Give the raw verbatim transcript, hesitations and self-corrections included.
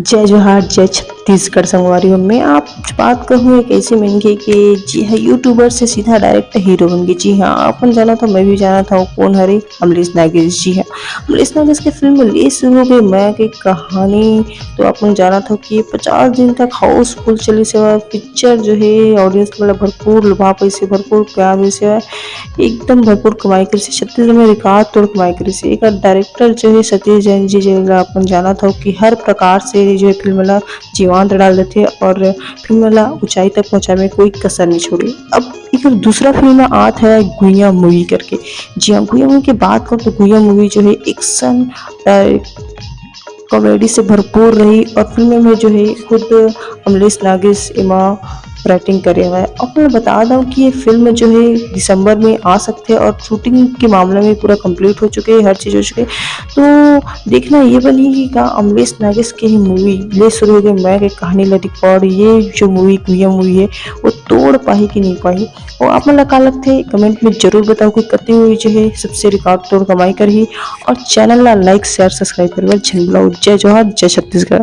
जय जोहार, जय छत्तीसगढ़ संगवारी हो। मैं आप बात कहूँ एक ऐसे मनखे के, जी हाँ, YouTuber से सीधा direct hero बन गे। जी हाँ, अपन जानत हव, मैं भी जानत हव, कौन हरे? अमलेश नागेश। जी हाँ, अमलेश नागेश के फिल्म ले शुरू हो गई मया के कहानी, तो अपन जानत हव कि पचास दिन तक housefull चलिस हे, पिक्चर जो हे audience मन ला भरपूर लुभा पाइस हे, भरपूर प्यार होइस हे, एकदम भरपूर कमाई करिस हे, छत्तीसगढ़ में record तोड़ कमाई करिस हे। एकर director जो हे सतीश जैन जी, जेला अपन जानत हव कि हर प्रकार से जो हे फिल्म ला जीवंत डाल देथे और फिल्म ला ऊंचाई तक पहुंचाए में कोई कसर नहीं छोड़े। अब एकर दूसरा फिल्म आत हे गुइया movie करके। जी हाँ, गुइया movie के बात करूँ तो गुइया movie जो हे action, अ, comedy से भरपूर रही और फिल्म में जो हे खुद अमलेश नागेश एमा writing करे हवय। अब मैं बता दूं कि ये फिल्म जो हे दिसंबर में आ सकथे और shooting के मामला में पूरा complete हो चुके हे, हर चीज हो चुके हे। तो देखना ये बनही कि का अमलेश नागेश के ही movie ले शुरू हो गई मया के कहानी ला record, ये जो movie गुइया movie हे, वो तोड़ पाही कि नहीं पाही। और आप मन ला का लगथे, comment में जरूर बताओ कि कति movie जो हे सबसे record तोड़ कमाई करही। और channel ला like, share, subscribe करे बर झन भुलाओ। जय जोहार, जय छत्तीसगढ़।